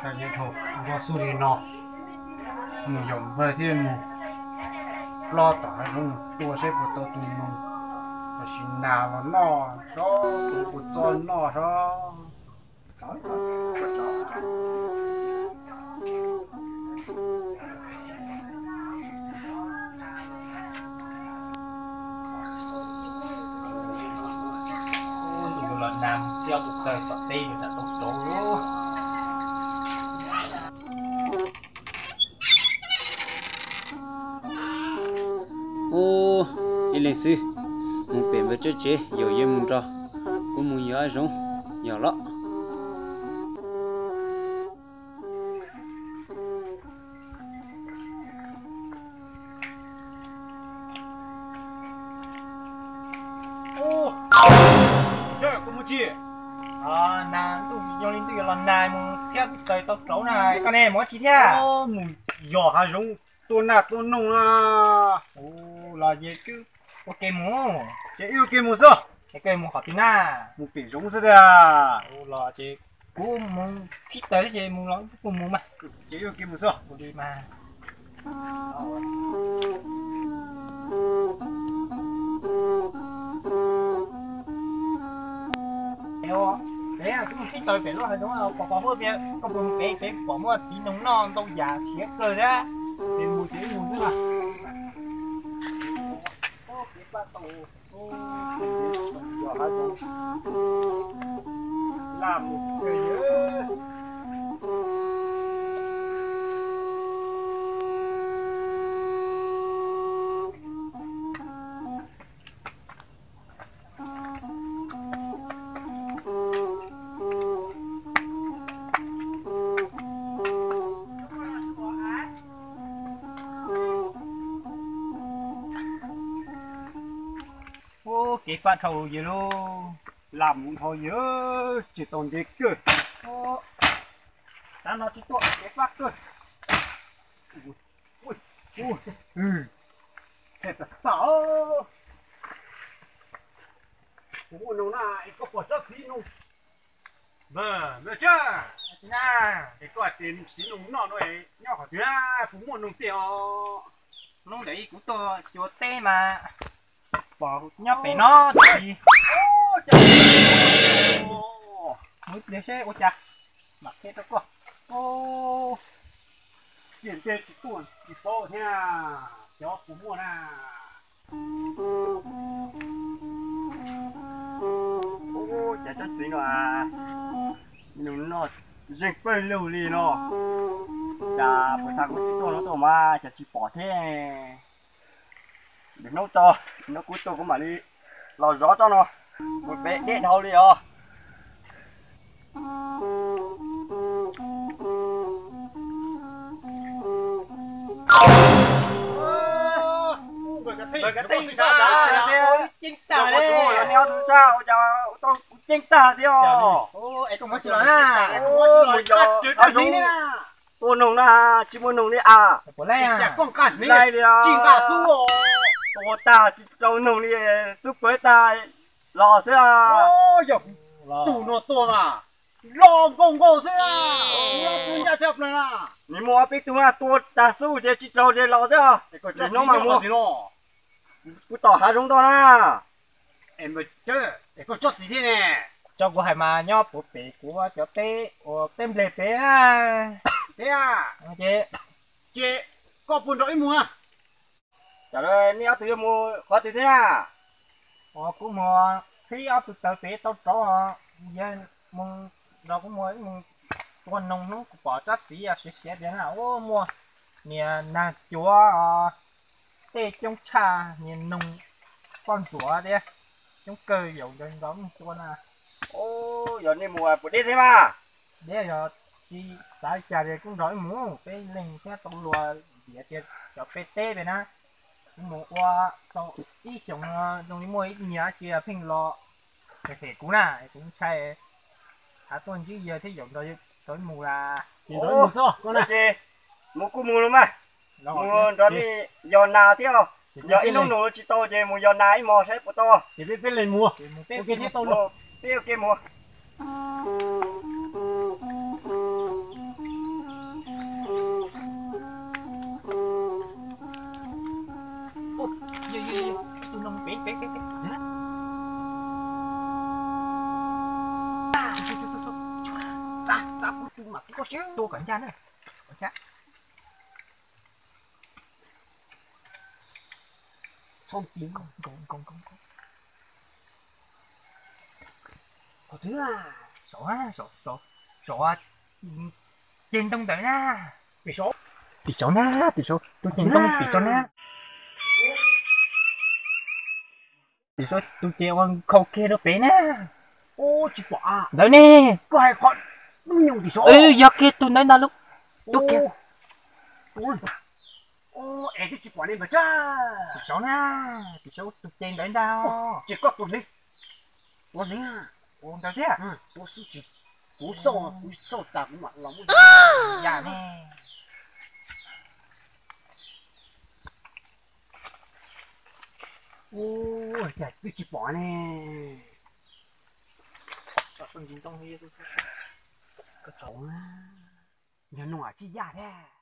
Koj yuav dhau nrho xub li no, mus yaum npawg thiab mus plob tom hav zoov mus tua saib puas tau tus noog, tam sim nas los noj sob, tus puas txo noj sob. Tus los nag txhiab tus kawg tom teb yuav tau rauv lawm. Ub, ib leeg xwb, mus pem npawg Tsawb tsev, yaum yawg mus nrog kuv mus yos hav zoov yos los. Nag ntuj yog li ntuj yuav los nag mus txhiab tus kawg tau rauv na, koj ne mus ua tsi thiab? Mus yos hav zoov tua nas tua noog na. Ub, los ces wb ua ke mus. Ces wb ua ke mus xwb. Es koj mus qhov twg na? Mus pem zoov xwb tiag. Ub, los ces kuv mus txhib taws ces mus los kuj mus mas. Ces wb ua ke mus xwb. Ua li mas. Peb, kuv mus txhib taws pem lub hav zoov pos pos huab tias koj puas mus pem, pem pom muaj txiv noog noj ntau yam siav kawg thiab. Ces mus ces mus xwb mas. Ub, kev faj dhau yawg lauj, lam mus dhau yawg, tsis tau ntev kawg. Tav no tsis tuaj kev faj kawg. Kuv muaj noog na, es koj pom tsob txiv noog. Npawg, npawg Tsawb, es koj hais tias txiv noog noj no nyob qhov twg, kuv muaj noog tiag os. Hnub ntawd kuv tuaj cuav teb mas pom nyob pem no. Mus ib pliag seb ua cas mam qhia rau koj. Tiam ntej tsis tuaj tsis paub thiab, cov kuv muaj na. Ub, cas tsob txiv no, nws noj zeeg pawg lug li no. Cas puas tas kuv tsis tuaj no tuaj mas cas tsis pom thiab. Lwm hnub tso, hnub kuv tuaj kuv mam li los zov tsob no mus pem deb dhau li os. Ceeb tag li. Kuv ceeb tag thiab os. Tua noog na, tsis muaj noog li a. Lais li os. Tua tag tsis rau noog li, xub pawv tag los xwb. Tus no tua mas los nkaus nkaus xwb. Tus ncaj tshaj plaws na. Nws muaj ob peb tug na, tua tag xub ces tsis rau ces los xwb. Lwm hnub mas mus. Kuv tom hav zoov ntau na. Es koj tsob txiv thiab ne? Tso kuv hais mas nyob puag pem kuv cov teb uas teb nplej pem na. Thiab ces koj puas nrog wb mus? Cas nej ob tug yuav mus qhov twg thiab na? Kuv mus txhib ob tug taws pem tau rauv, yawg mus nrog kuv mus, wb mus tua noog hnub kuv pom tsob txiv siav siav tiag na, ub, muaj niag nag cuav, tej coob tshaj niag noog poj ntsuam thiab, coob kawg, yaum nrog wb mus tua na. Yog nej mus puas deb thiab mas? Deb, yog tsis xav li cas ces kuj nrog wb mus, peb leeg thiab tau luag ntiav tias cov pem teb pem na. Kuv mus ua tau ib xyoos no zoo li muaj ib niag dab tsi pheej los them kuv na, kuv ntshai. Hav tuaj ntsib yawg thiab yaum nrog tau mus las. Mus kuj mus los mas. Mus nrog nej yos nas thiab, yog ib hnub nus tsis tau ces mus yos nas ib hmos saib puas tau. Peb ua ke mus. Mus. Peb ua ke mus. Tua kom ncaj na. Kom ncaj. Saum, saum, saum ceg ntoo ntawd na. Tim saum na, tim saum tus ceg ntoo tim saum na. Tim saum tus ceg uas nkhaus kiag rau pem na. Ntawd ne. Yog kiag tus ntawd ntag lauj. Tim saum na, tim saum tus ceg ntawd ntag. Ua ntawd thiab. Kuv xauj, kuv xauj tas kuv mam los muab ya ne. Ua cas twb tsis pom ne. Yog no tsis yaj thiab.